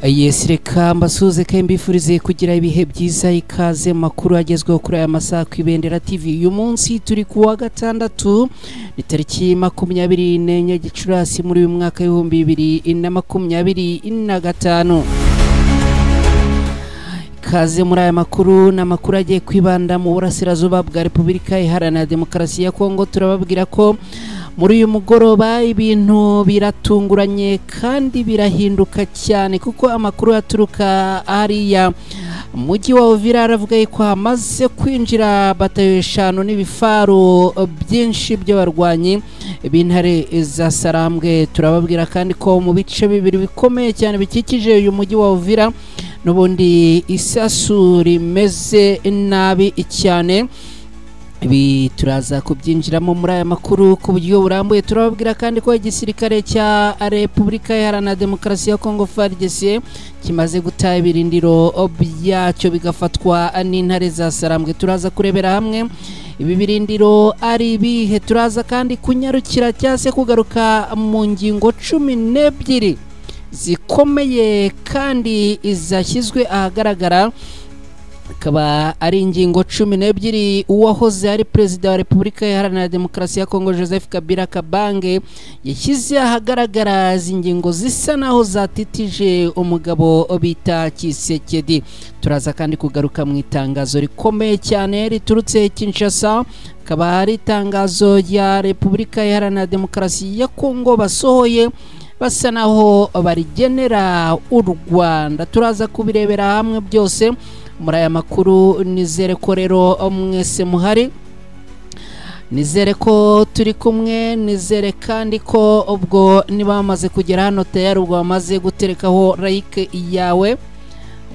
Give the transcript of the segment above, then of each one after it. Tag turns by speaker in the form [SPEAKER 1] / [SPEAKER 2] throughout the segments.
[SPEAKER 1] Yes, reka mbasuhuze kandi mbifurize kugira ibihe byiza. Ikaze makuru agezweho kuri aya masaha ku Ibendera TV. Uyu munsi turi ku wa gatandatu, ni tariki 24 Gicurasi muri uyu mwaka 2025. Ikaze muri aya makuru, ni amakuru agiye kwibanda mu burasirazuba bwa Repubulika Iharanira Demokarasi ya Kongo. Turababwira ko muri uyu mugoroba ibintu biratunguranye kandi birahinduka cyane, kuko amakuru aturuka hariya mujyi wa Uvira aravuga ko hamaze kwinjira batayo 5 n'ibifaru byinshi by'abarwanyi b'intare za Sarambwe. Turababwira kandi ko mu bice bibiri bikomeye cyane bikikije uyu mujyi wa Uvira n'ubundi isasu rimeze nabi cyane. Ibi turaza kubyinjiramo muri aya makuru ku buryo burambuye. Turababwira kandi ko igisirikare cya Repubulika Iharanira Demokarasi ya Kongo FARDC kimaze guta ibirindiro byacyo bigafatwa n'intare za Sarambwe. Turaza kurebera hamwe ibi birindiro ari ibihe. Turaza kandi kunyarukira cyangwa se kugaruka mu ngingo 12 zikomeye kandi zashyizwe ahagaragara, akaba ari ingingo 12 uwahoze ari perezida wa Repubulika Iharanira Demokarasi ya Kongo Joseph Kabila Kabange yashyize ahagaragara. Izi ngingo zisa naho zatitije umugabo bita Tshisekedi. Turaza kandi kugaruka mu itangazo rikomeye cyane riturutse Kinshasa, akaba ari itangazo rya Repubulika Iharanira Demokarasi ya Kongo basohoye basa naho barigenera u Rwanda. Turaza kubirebera hamwe byose muri aya makuru. Nizere ko rero mwese muhari, nizere ko turi kumwe, nizere kandi ko ubwo niba bamaze kugera hano tayari ubwo bamaze guterekaho like yawe.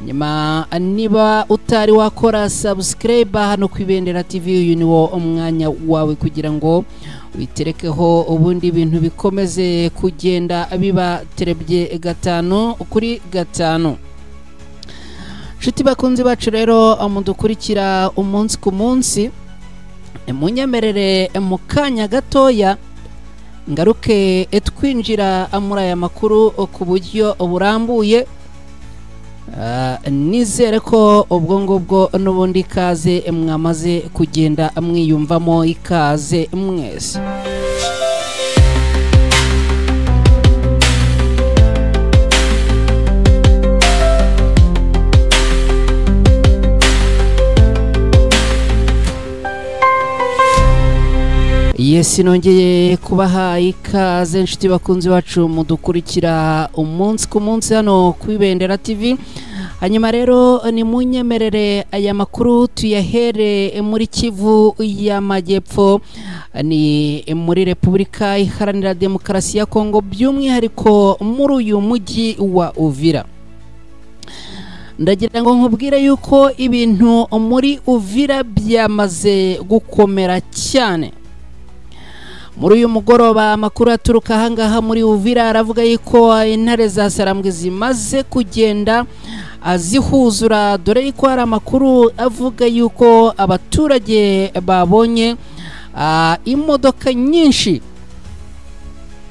[SPEAKER 1] Nyuma niba utari wakora subscribe hano ku Ibendera TV, uyu ni wo umwanya wawe kugira ngo witerekeho ubundi ibintu bikomeze kugenda biba terebye 5 kuri 5. Nshuti bakunzi bacu rero mudukurikira umunsi ku munsi, munyemerere mu kanya gatoya ngaruke twinjira muri aya makuru ku buryo burambuye. Nizere ko ubwo ngubwo n'ubundi ikaze mwamaze kugenda mwiyumvamo. Ikaze mwese. Yes, nongeye kubaha ikaze nshuti bakunzi bacu mudukurikira umunsi ku munsi hano ku Ibendera TV. Hanyuma rero ni munyemerere aya makuru tuyahere muri Kivu y'Amajyepfo, ni muri Repubulika Iharanira Demokarasi ya Kongo, by'umwihariko muri uyu mujyi wa Uvira. Ndagira ngo nkubwire yuko ibintu muri Uvira byamaze gukomera cyane. Muri uyu mugoroba amakuru aturuka ahangaha muri Uvira aravuga yuko intare za Sarambwe zimaze kugenda azihuzura, dore yuko hari amakuru avuga yuko abaturage babonye imodoka nyinshi,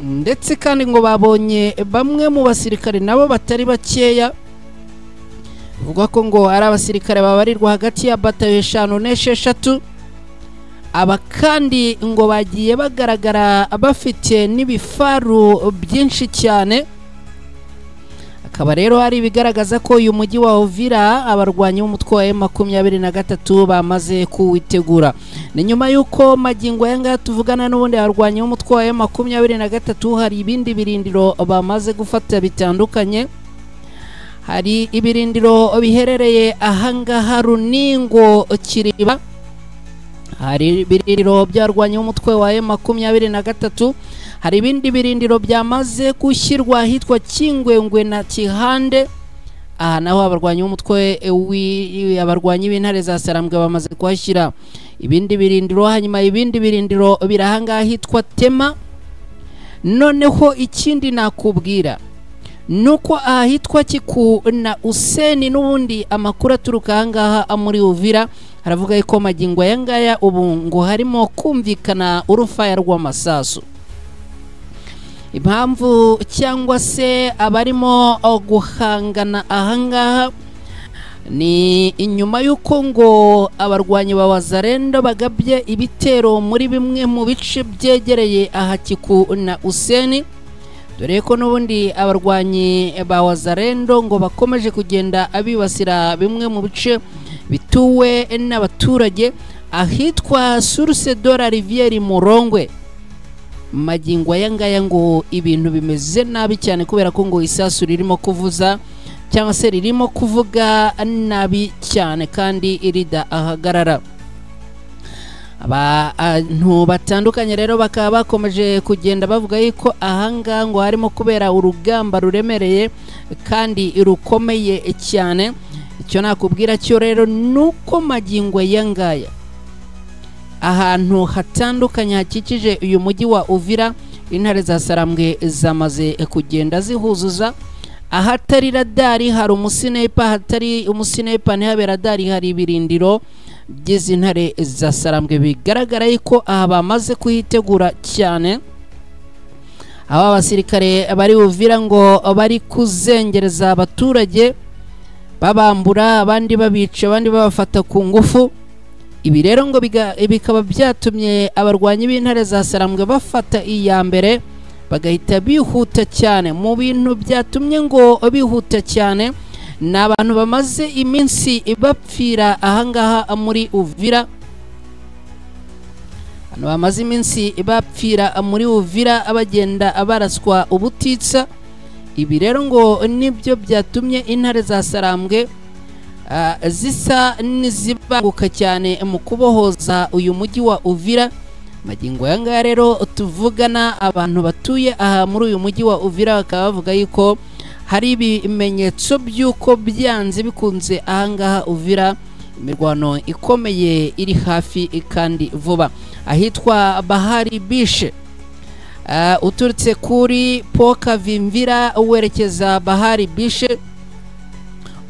[SPEAKER 1] ndetse kandi ngo babonye bamwe mu basirikare nabo batari bakeya. Vuga ko ngo ari abasirikare babarirwa hagati ya batayo 5 n'6. Aba kandi ngo bagiye bagaragara bafite n'ibifaru byinshi cyane. Akaba rero hari ibigaragaza ko uyu mujyi wa Uvira abarwanyi b'umutwe wa M23 bamaze kuwitegura. Ni nyuma yuko magingo aya ngaya tuvugana n'ubundi abarwanyi b'umutwe wa M23 hari ibindi birindiro bamaze gufata bitandukanye. Hari ibirindiro biherereye ahangaha Runingo Kiriba, hari ibirindiro byarwanya umutwe wa M23, hari ibindi birindiro byamaze gushyirwa ahitwa Kingwengwe na Kihande. Aha naho abarwanyi umutwe abarwanyi b'intare za Sarambwe bamaze kuhashyira ibindi birindiro. Hanyuma ibindi birindiro birahanga ahitwa Tema. Noneho ikindi nakubwira nuko ahitwa Kiku na Useni n'ubundi amakuru aturuka ahangaha muri Uvira haravuga ko magingo aya ngaya ubu ngo harimo kumvikana urufaya rw'amasasu. Impamvu cyangwa se abarimo guhangana ahangaha ni inyuma y'uko ngo abarwanyi ba Wazalendo bagabye ibitero muri bimwe mu bice byegereye aha Kiku na Useni, dore ko n'ubundi abarwanyi ba Wazalendo ngo bakomeje kugenda abibasira bimwe mu bice bituwe n'abaturage ahitwa Source de la Rivière Murongwe. Magingo aya ngaya ngo ibintu bimeze nabi cyane kubera ko ngo isasu ririmo kuvuza cyangwa se ririmo kuvuga nabi cyane kandi irida ahagarara. Abantu batandukanye rero bakaba bakomeje kugenda bavuga yuko ahangaha ngo harimo kubera urugamba ruremereye kandi rukomeye cyane. Icyo nakubwira cyo rero nuko magingo aya ngaya ahantu hatandukanye hakikije uyu mujyi wa Uvira intare za Sarambwe zamaze kugenda zihuzuza. Ahatari radari hari umusinepa, ahatari umusinepa ntihabe radari, hari ibirindiro by'izi ntare za Sarambwe. Bigaragara yuko aha bamaze kuhitegura cyane. Aba basirikare bari Uvira ngo bari kuzengereza abaturage babambura, abandi babica, abandi babafata ku ngufu. Ibi rero ngo bikaba byatumye abarwanyi b'intare za Sarambwe bafata iya mbere bagahita bihuta cyane. Mu bintu byatumye ngo bihuta cyane ni abantu bamaze iminsi bapfira ahangaha muri Uvira. Abantu bamaze iminsi bapfira muri Uvira bagenda baraswa ubutitsa. Ibi rero ngo nibyo byatumye intare za Sarambwe zisa n'izibanguka cyane mu kubohoza uyu mujyi wa Uvira. Magingo aya ngaya rero tuvugana abantu batuye aha muri uyu mujyi wa Uvira bakaba bavuga yuko hari ibimenyetso by'uko byanze bikunze ahangaha Uvira imirwano ikomeye iri hafi kandi vuba. Ahitwa Bahari Bishe uturutse kuri Poka Vimvira werekeza Bahari Bishe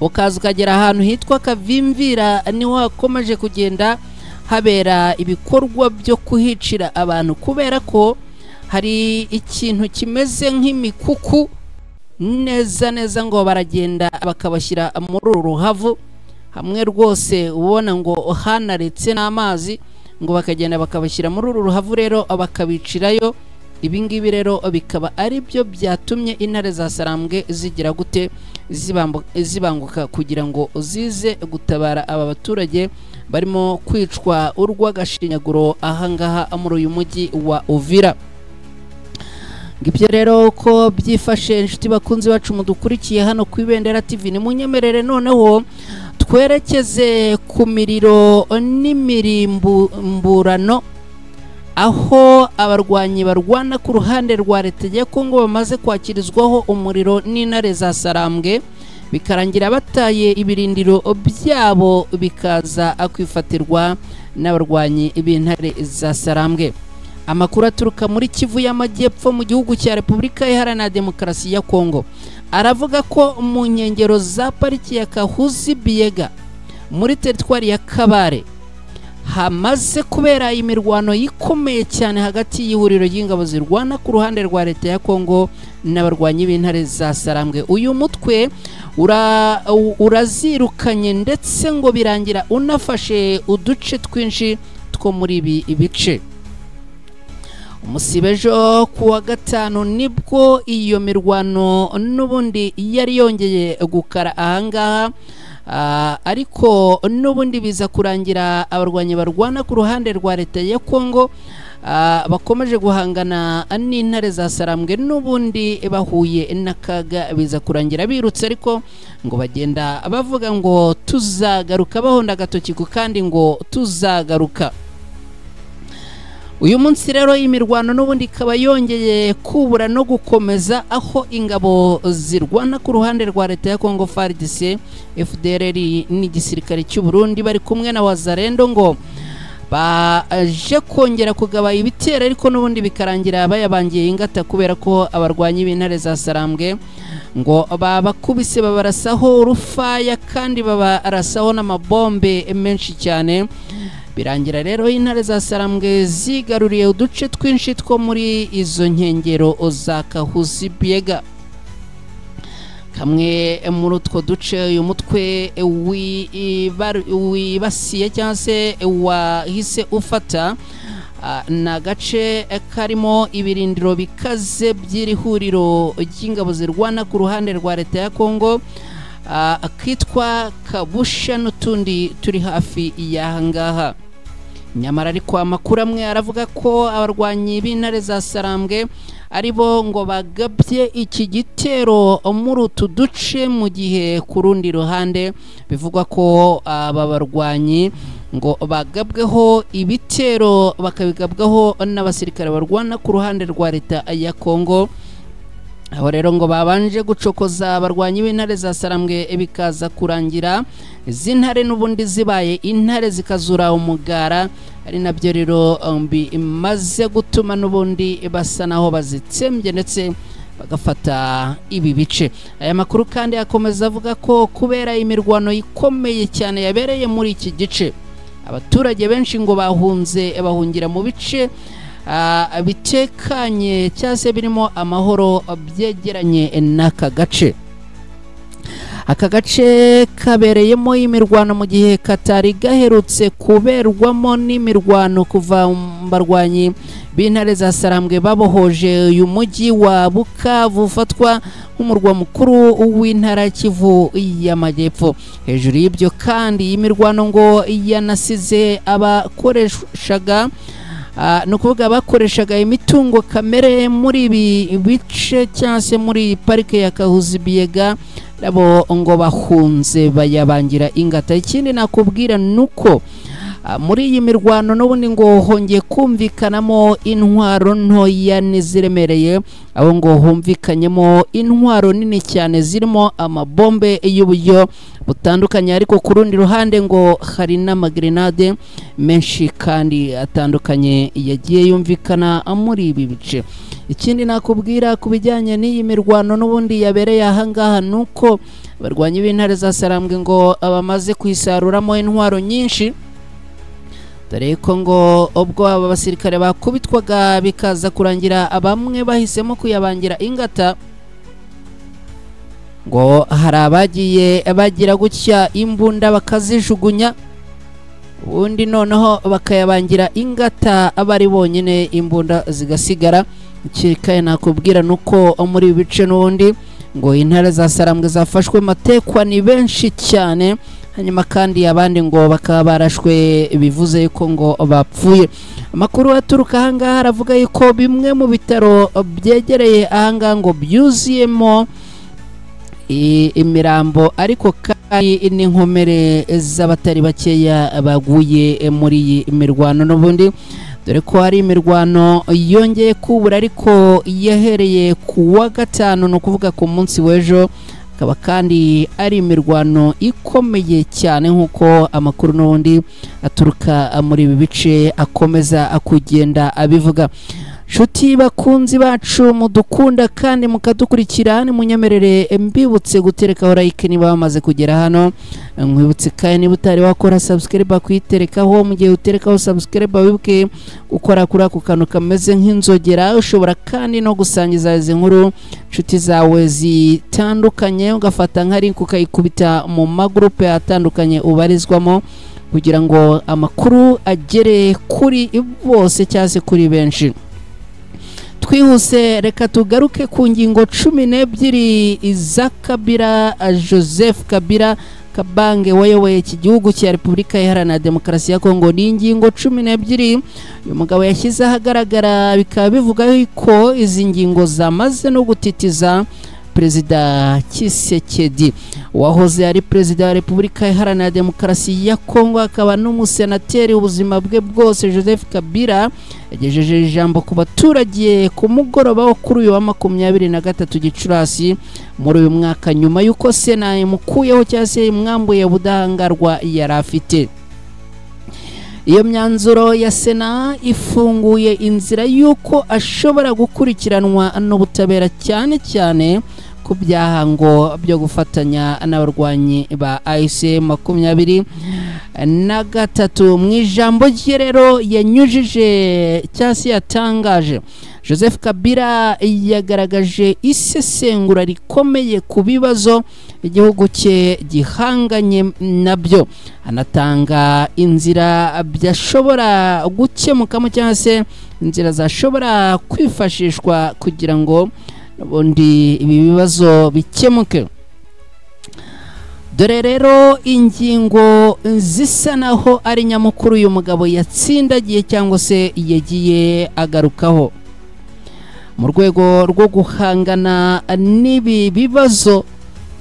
[SPEAKER 1] ukaza ukagera ahantu hitwa Kavimvira, niho hakomeje kugenda habera ibikorwa byo kuhicira abantu kubera ko hari ikintu kimeze nk'imikuku neza neza ngo baragenda bakabashyira muri uru ruhavu hamwe rwose ubona ngo hanaretse n'amazi, ngo bakagenda bakabashyira muri uru ruhavu rero bakabicirayo. Ibi ngibi rero bikaba ari byo byatumye intare za Sarambwe zigira gute zibanguka kugira ngo zize gutabara aba baturage barimo kwicwa urw'agashinyaguro ahangaha muri uyu mujyi wa Uvira. Ngibyo rero ko byifashe inshuti bakunzi bacu mudukurikiye hano ku Ibendera TV, ni munyemerere noneho twerekeze ku miriro n'imirimburano aho abarwanyi barwana ku ruhande rwa leta ya Kongo bamaze kwakirizwaho umuriro n'intare za Sarambwe, bikarangira bataye ibirindiro byabo bikaza kwifatirwa n'abarwanyi b'intare za Sarambwe. Amakuru aturuka muri Kivu y'Amajyepfo mu gihugu cya Repubulika Iharanira Demokarasi ya Kongo aravuga ko mu nkengero za pariki ya Kahuzi Biega muri teritwari ya Kabare hamaze kubera imirwano ikomeye cyane hagati y'ihuriro ry'ingabo zirwana ku ruhande rwa leta ya Kongo n'abarwanyi b'intare za Sarambwe. Uyu mutwe urazirukanye ndetse ngo birangira unafashe uduce twinshi two muri ibi bice. Umusibejo kuwa gatanu nibwo iyo mirwano n'ubundi yari yongeye gukara ahangaha, ariko n'ubundi biza kurangira abarwanyi barwana ku ruhande rwa leta ya Kongo bakomeje guhangana n'intare za Sarambwe n'ubundi bahuye n'akaga, biza kurangira birutse, ariko ngo bagenda bavuga ngo tuzagaruka, bahonda agatoki ku kandi ngo tuzagaruka. Uyu munsi rero imirwano n'ubundi ikaba yongeye kubura no gukomeza, aho ingabo zirwana ku ruhande rwa leta ya Kongo FARDC, FDLR n'igisirikare cy'u Burundi bari kumwe na Wazalendo ngo baje kongera kugaba ibitero, ariko n'ubundi bikarangira bayabangiye ingata kubera ko abarwanyi b'intare za Sarambwe ngo babakubise babarasaho urufaya kandi babarasaho n'amabombe menshi cyane, Birangira rero intare za Sarambwe zigaruriye uduce twinshi two muri izo nkengero za Kahuzi Biega. Kamwe muri utwo duce uyu mutwe wibasiye cyangwa se wahise ufata ni agace karimo ibirindiro bikaze by'iri huriro ry'ingabo zirwana ku ruhande rwa leta ya Kongo, kitwa Kabusha n'utundi turi hafi y'aha ngaha. Nyamara ariko amakuru amwe aravuga ko abarwanyi b'intare za Sarambwe aribo ngo bagabye iki gitero muri utu duce, mu gihe ku rundi ruhande bivugwa ko aba barwanyi ngo bagabweho ibitero bakabigabwaho n'abasirikare barwana ku ruhande rwa leta ya Kongo. Aho rero ngo babanje gucokoza abarwanyi b'intare za Sarambwe, bikaza kurangira izi ntare n'ubundi zibaye intare zikazura umugara, ari nabyo rero bimaze gutuma n'ubundi basa naho bazitsembye ndetse bagafata ibi bice. Aya makuru kandi akomeza avuga ko kubera imirwano ikomeye cyane yabereye muri iki gice, abaturage benshi ngo bahunze bahungira mu bice bitekanye cyangwa se birimo amahoro byegeranye n'aka gace. Aka gace kabereyemo imirwano mu gihe katari gaherutse kuberwamo n'imirwano kuva barwanyi b'intare za Sarambwe babohoje uyu mujyi wa Bukavu ufatwa nk'umurwa mukuru w'intara Kivu y'Amajyepfo. Hejuru y'ibyo kandi imirwano ngo yanasize abakoreshaga no kuvuga bakoreshaga imitungo kamere muri ibi bice cyangwa se muri parike ya Kahuzi Biega, nabo ngo bahunze bayabangira ingata. Ikindi nakubwira nuko muri iyi mirwano n'ubundi ngo hongeye kumvikanamo intwaro ntoya n'iziremereye, aho ngo humvikanyemo intwaro nini cyane zirimo amabombe y'uburyo butandukanye, ariko ku rundi ruhande ngo hari n'amagrenade menshi kandi atandukanye yagiye yumvikana muri ibi bice. Ikindi nakubwira ku bijyanye n'iyi mirwano n'ubundi yabereye aha ngaha nuko abarwanyi b'intare za Sarambwe ngo bamaze kwisaruramo intwaro nyinshi, dore ko ngo ubwo aba basirikare bakubitwaga bikaza kurangira bamwe bahisemo kuyabangira ingata, ngo hari abagiye bagira gutya imbunda bakazijugunya, ubundi noneho bakayabangira ingata abari bonyine imbunda zigasigara. Ikikaye nakubwira nuko muri ibi bice n'ubundi ngo intare za Sarambwe zafashwe matekwa ni benshi cyane, hanyuma kandi abandi ngo bakaba barashwe bivuze yuko ngo bapfuye. Amakuru aturuka aha ngaha aravuga yuko bimwe mu bitaro byegereye aha ngaha ngo byuzuyemo imirambo, ariko kandi n'inkomere z'abatari bakeya baguye muri iyi mirwano n'ubundi, dore ko hari imirwano yongeye kubura ariko yahereye ku wa gatanu, ni ukuvuga ku munsi w'ejo, akaba kandi ari imirwano ikomeye cyane nk'uko amakuru n'ubundi aturuka muri ibi bice akomeza kugenda abivuga. Nshuti bakunzi bacu mudukunda kandi mukadukurikira, nimunyemerere mbibutse guterekaho like niba bamaze kugera hano, nkwibutse kandi niba utari wakora subscribe kuyiterekaho, mu gihe uterekaho subscribe wibuke gukora kuri ako kantu kameze nk'inzogera. Ushobora kandi no gusangiza izi nkuru nshuti zawe zitandukanye, ugafata nka link ukayikubita mu magroupe atandukanye ubarizwamo, kugira ngo amakuru agere kuri bose cyangwa se kuri benshi. Twihuse reka tugaruke ku ngingo 12 za Kabila Joseph Kabila Kabange wayoboye iki gihugu cya Repubulika Iharanira Demokarasi ya Kongo. Ni ingingo 12 uyu mugabo yashyize ahagaragara, bikaba bivuga ko izi ngingo zamaze no gutitiza Perezida Tshisekedi wahoze ari Perezida wa Repubulika Iharanira Demokarasi ya Kongo, akaba n'umusenateri ubuzima bwe bwose. Joseph Kabila yagejeje ijambo ku baturage ku mugoroba wo kuri uyu wa 23 Gicurasi muri uyu mwaka, nyuma y'uko Sena imukuyeho cyangwa se imwambuye ubudahangarwa yari afite. Iyo myanzuro ya Sena ifunguye inzira y'uko ashobora gukurikiranwa n'ubutabera, cyane cyane ku byaha ngo byo gufatanya n'abarwanyi ba AFC 23. Mu ijambo rye rero yanyujije cyangwa se yatangaje, Joseph Kabila yagaragaje isesengura rikomeye ku bibazo igihugu cye gihanganye nabyo, anatanga inzira byashobora gukemukamo cyangwa se inzira zashobora kwifashishwa kugira ngo ubundi ibi bibazo bikemuke. Dore rero ingingo zisa naho ari nyamukuru uyu mugabo yatsindagiye cyangwa se yagiye agarukaho mu rwego rwo guhangana n'ibi bibazo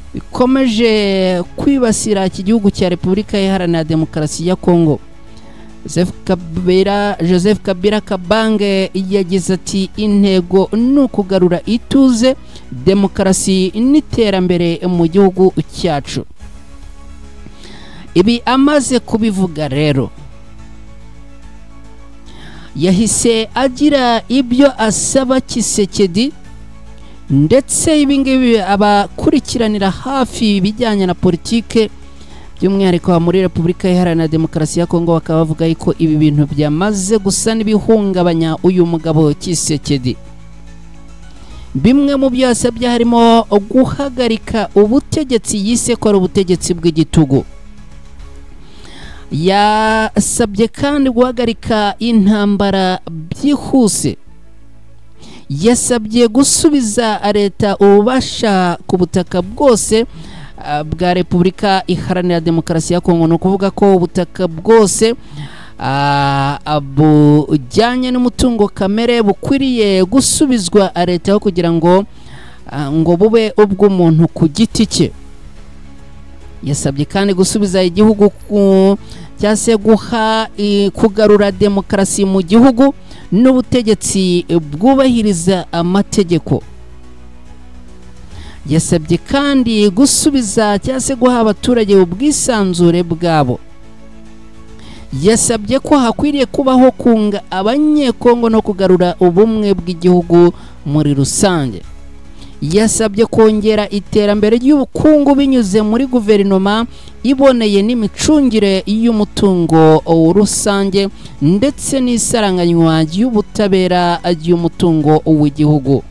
[SPEAKER 1] bikomeje kwibasira iki gihugu cya Repubulika Iharanira Demokarasi ya Kongo. Joseph Kabila Kabange yagize ati intego ni ukugarura ituze, demokarasi n'iterambere mu gihugu cyacu. Ibi amaze kubivuga rero yahise agira ibyo asaba Tshisekedi, ndetse ibi ngibi abakurikiranira hafi ibijyanye na politike by'umwihariko muri Repubulika Iharanira Demokarasi ya Kongo bakaba bavuga ko ibi bintu byamaze gusa n'ibihungabanya uyu mugabo Tshisekedi. Bimwe mu byo yasabye harimo guhagarika ubutegetsi yise ko ari ubutegetsi bw'igitugu. Yasabye kandi guhagarika intambara byihuse. Yasabye gusubiza leta ububasha ku butaka bwose bwa Repubulika Iharanira Demokarasi ya Kongo, ni ukuvuga ko ubutaka bwose bujyanye n'umutungo kamere bukwiriye gusubizwa leta aho kugira ngo bube ubw'umuntu ku giti cye. Yasabye kandi gusubiza igihugu cyangwa se guha kugarura demokarasi mu gihugu n'ubutegetsi bwubahiriza amategeko. Yasabye kandi gusubiza cyangwa se guha abaturage ubwisanzure bwabo. Yasabye ko hakwiriye kubaho kunga abanyekongo no kugarura ubumwe bw'igihugu muri rusange. Yasabye kongera iterambere ry'ubukungu binyuze muri guverinoma iboneye n'imicungire y'umutungo rusange ndetse n'isaranganywa ry'ubutabera ry'umutungo w'igihugu.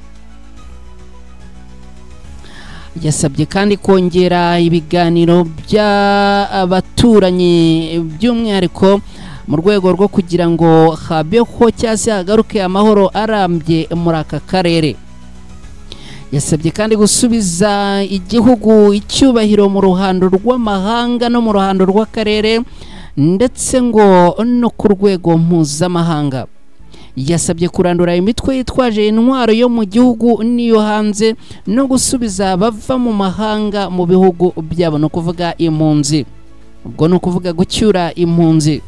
[SPEAKER 1] Yasabye kandi kongera ibiganiro by'abaturanyi by'umwihariko mu rwego rwo kugira ngo habeho cyangwa se hagaruke amahoro arambye muri aka karere. Yasabye kandi gusubiza igihugu icyubahiro mu ruhando rw'amahanga no mu ruhando rw'akarere ndetse ngo no ku rwego mpuzamahanga. Yasabye kurandura imitwe yitwaje intwaro yo mu gihugu n'iyo hanze no gusubiza abava mu mahanga mu bihugu byabo, no kuvuga impunzi, ubwo ni ukuvuga gucyura impunzi.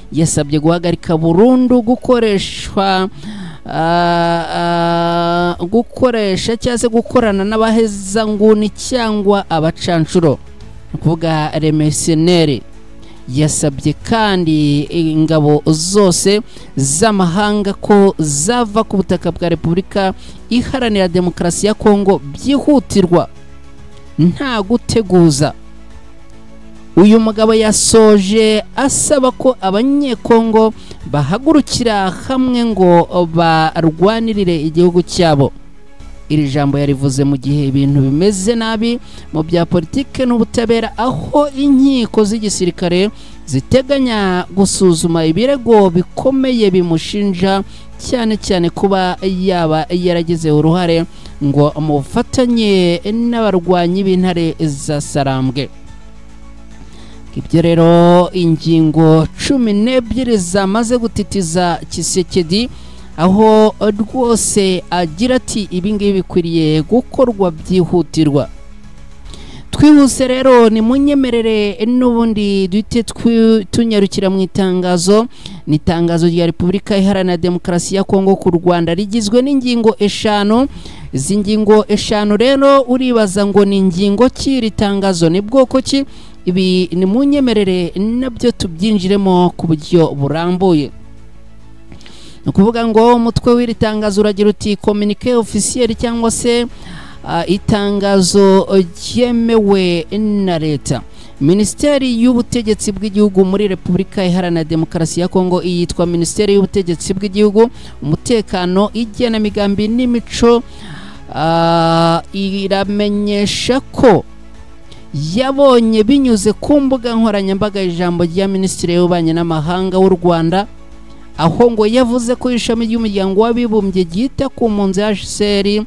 [SPEAKER 1] Yasabye guhagarika burundu gukoresha cyangwa se gukorana n'abahezanguni cyangwa abacanshuro, ni ukuvuga remerceneri. Yasabye kandi ingabo zose z'amahanga ko zava ku butaka bwa Repubulika Iharanira Demokarasi ya Kongo byihutirwa nta guteguza. Uyu mugabo yasoje asaba ko abanyekongo bahagurukira hamwe ngo barwanirire igihugu cyabo. Iri jambo yarivuze mu gihe ibintu bimeze nabi mu bya politike n'ubutabera, aho inkiko z'igisirikare ziteganya gusuzuma ibirego bikomeye bimushinja, cyane cyane kuba yaba yaragize uruhare ngo mufatanye n'abarwanyi b'intare za Sarambwe. Ibyo rero ingingo 12 zamaze gutitiza Tshisekedi, aho rwose agira ati ibi ngibi bikwiriye gukorwa byihutirwa. Twihuse rero ni munyemerere n'ubundi duhite tunyarukira mu itangazo. Ni itangazo rya Repubulika Iharanira Demokarasi ya Kongo ku Rwanda rigizwe n'ingingo 5. Izi ngingo 5 rero uribaza ngo ni ingingo ki iri tangazo, ni bwoko ki? Ibi ni munyemerere nabyo tubyinjiremo ku buryo burambuye. Ni ukuvuga ngo umutwe w'iri tangazo uragira uti communiqué officiel cyangwa se itangazo ryemewe na leta. Minisiteri y'ubutegetsi bw'igihugu muri Repubulika Iharanira Demokarasi ya Kongo, iyitwa Minisiteri y'ubutegetsi bw'igihugu, umutekano, igenamigambi n'imico, iramenyesha ko yabonye binyuze ku mbuga nkoranyambaga ijambo rya Minisitiri w'Ububanyi n'Amahanga w'u Rwanda, aho ngo yavuze ko ishami ry'umuryango w'abibumbye ryita ku mpunzi HCR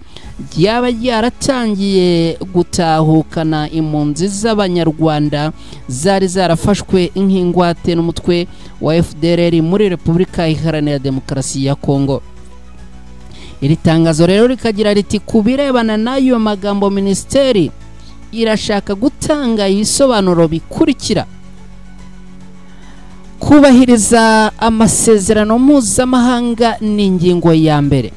[SPEAKER 1] ryaba ryaratangiye gutahukana impunzi z'Abanyarwanda zari zarafashwe nk'ingwate n'umutwe wa FDLR muri Repubulika Iharanira Demokarasi ya Kongo. Iri tangazo rero rikagira riti: ku birebana n'ayo magambo, minisiteri irashaka gutanga ibisobanuro bikurikira: kubahiriza amasezerano mpuzamahanga ni ingingo ya mbere.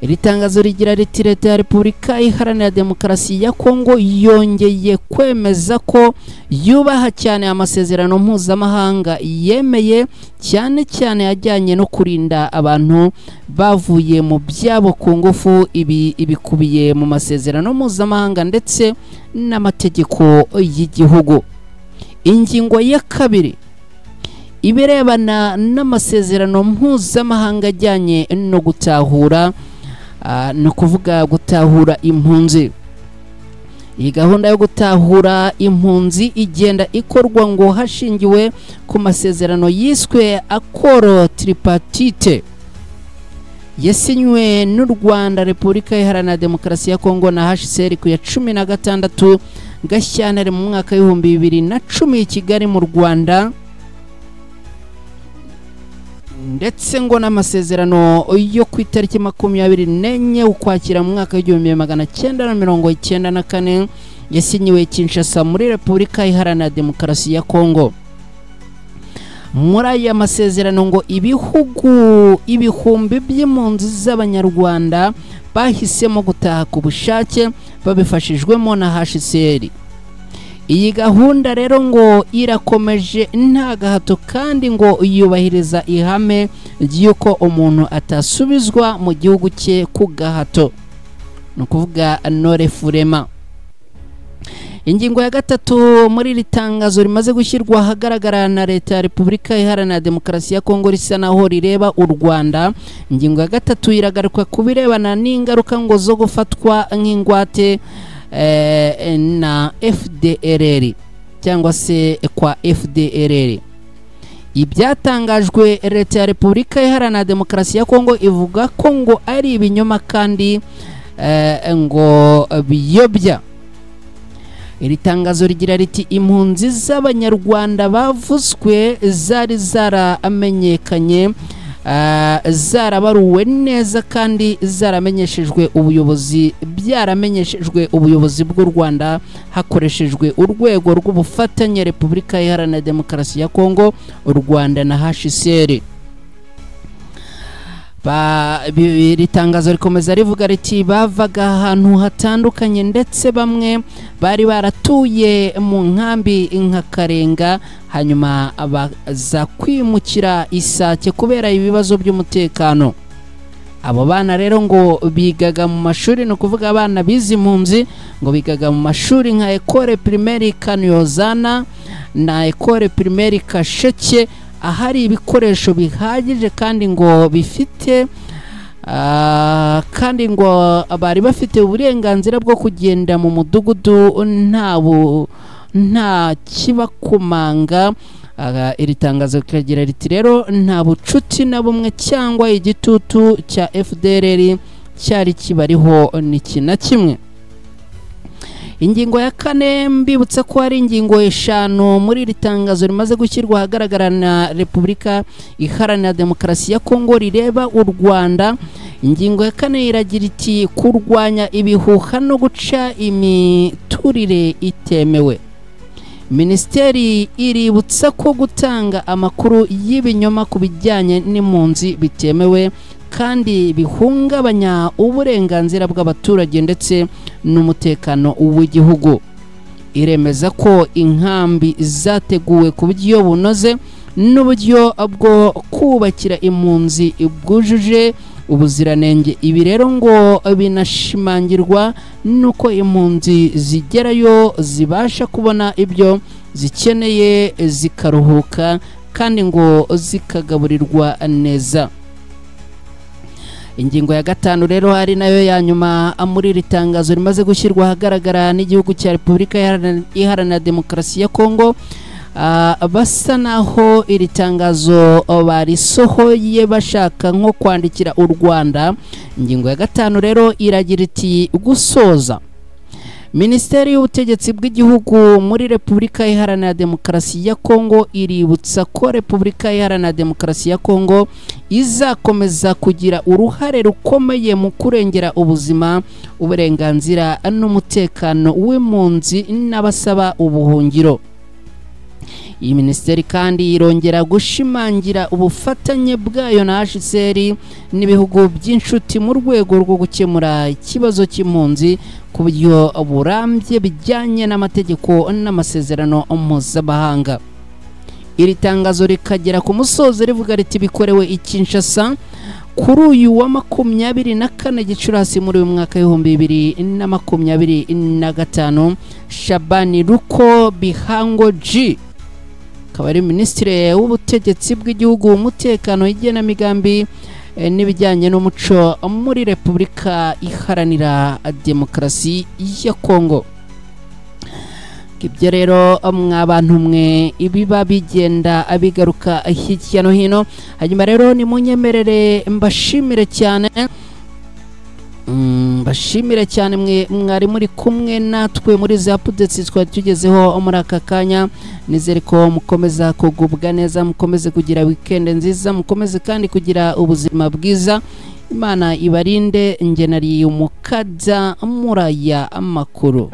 [SPEAKER 1] Iri tangazo rigira riti: Leta ya Repubulika Iharanira Demokarasi ya Kongo yongeye kwemeza ko yubaha cyane amasezerano mpuzamahanga yemeye, cyane cyane ajyanye no kurinda abantu bavuye mu byabo ku ngufu. Ibi ibikubiye mu masezerano mpuzamahanga ndetse n'amategeko y'igihugu. Ingingo ya kabiri, ibirebana n'amasezerano mpuzamahanga ajyanye no gutahura, ni ukuvuga gutahura impunzi. Iyi gahunda yo gutahura impunzi igenda ikorwa ngo hashingiwe ku masezerano yiswe Accord Tripartite, yasinywe n'u Rwanda, Repubulika Iharanira Demokarasi ya Kongo na HCR ku ya 16 Gashyantare mu mwaka w'2010 i Kigali mu Rwanda, ndetse ngo n'amasezerano yo ku itariki 24 Ukwakira mu mwaka w'1994 yasinyiwe Kinshasa muri Repubulika Iharanira Demokarasi ya Kongo. Muri aya masezerano ngo ibihugu ibihumbi by'impunzi z'Abanyarwanda bahisemo gutaha ku bushake babifashijwemo na HCR. Iyi gahunda rero ngo irakomeje nta gahato, kandi ngo yubahiriza ihame ry'uko umuntu atasubizwa mu gihugu cye ku gahato, ni ukuvuga non-refoulement. Ingingo ya gatatu muri iri tangazo rimaze gushyirwa ahagaragara na Leta ya Repubulika Iharanira Demokarasi ya Kongo, risa naho rireba u Rwanda. Ingingo ya gatatu iragaruka ku birebana n'ingaruka ngo zo gufatwa nk'ingwate na FDLR cyangwa se kwa FDLR. Ibyatangajwe Leta ya Repubulika Iharanira Demokarasi ya Kongo ivuga ko ngo ari ibinyoma kandi ngo biyobya. Iri tangazo rigira riti: impunzi z'Abanyarwanda bavuzwe zari zaramenyekanye, zarabaruwe neza kandi zaramenyeshejwe ubuyobozi, byaramenyeshejwe ubuyobozi bw'u Rwanda hakoreshejwe urwego rw'ubufatanye Repubulika Iharanira Demokarasi ya Kongo, u Rwanda na HCR. Iri tangazo rikomeza rivuga riti: bavaga ahantu hatandukanye, ndetse bamwe bari baratuye mu nkambi nka Karenga, hanyuma baza kwimukira Isake kubera ibibazo by'umutekano. Abo bana rero ngo bigaga mu mashuri, ni ukuvuga abana bize impunzi ngo bigaga mu mashuri nka École Primaire Kaniyozana na École Primaire Kasheke, ahari ibikoresho bihagije kandi ngo bifite, kandi ngo bari bafite uburenganzira bwo kugenda mu mudugudu nta kibakomanga. Iri tangazo rikagira riti: rero nta bucuti na bumwe cyangwa igitutu cya FDLR cyari kibariho n'iki na kimwe. Ingingo ya kane, mbibutsa ko hari ingingo eshanu muri iri tangazo rimaze gushyirwa ahagaragara na Repubulika Iharanira Demokarasi ya Kongo rireba u Rwanda. Ingingo ya kane iragira iti: kurwanya ibihuha no guca imiturire itemewe. Minisiteri iributsa ko gutanga amakuru y'ibinyoma ku bijyanye n'impunzi bitemewe kandi bihungabanya uburenganzira bw'abaturage ndetse n'umutekano w'igihugu. Iremeza ko inkambi zateguwe ku buryo bunoze n'uburyo bwo kubakira impunzi bwujuje ubuziranenge. Ibi rero ngo binashimangirwa nuko impunzi zigerayo zibasha kubona ibyo zikeneye, zikaruhuka kandi ngo zikagaburirwa neza. Ingingo ya 5 rero ari nayo ya nyuma muri iri tangazo rimaze gushyirwa ahagaragara n'igihugu cya Repubulika Iharanira Demokarasi ya Kongo, basa naho iri tangazo barisohoye bashaka nko kwandikira u Rwanda. Ingingo ya 5 rero iragira iti: gusoza, Minisiteri y'Ubutegetsi bw'Igihugu muri Repubulika Iharanira Demokarasi ya Kongo iributsa ko Repubulika Iharanira Demokarasi ya Kongo izakomeza kugira uruhare rukomeye mu kurengera ubuzima, uburenganzira n'umutekano w'impunzi n'abasaba ubuhungiro. Iyi minisiteri kandi irongera gushimangira ubufatanye bwayo na HCR n'ibihugu by'inshuti mu rwego rwo gukemura ikibazo cy'impunzi ku buryo burambye bijyanye n'amategeko n'amasezerano mpuzamahanga. Iri tangazo rikagera ku musozo rivuga riti: bikorewe i Kinshasa kuri uyu wa 24 Gicurasi muri uyu mwaka 2025, Shabani Ruko Bihango G akaba ari Minisitiri w'Ubutegetsi bw'Igihugu, Umutekano, Igenamigambi n'ibijyanye n'umuco muri Repubulika Iharanira Demokarasi ya Kongo. Ibyo rero mwa bantu mwe ibiba bigenda bigaruka hirya no hino. Hanyuma rero nimunyemerere mbashimire cyane, mbashimire cyane mwe mwari muri kumwe natwe muri za updates twari tugezeho muri aka kanya. Nizere ko mukomeza kugubwa neza, mukomeze kugira weekend nziza, mukomeze kandi kugira ubuzima bwiza. Imana ibarinde. Nge nari umukada muraya amakuru.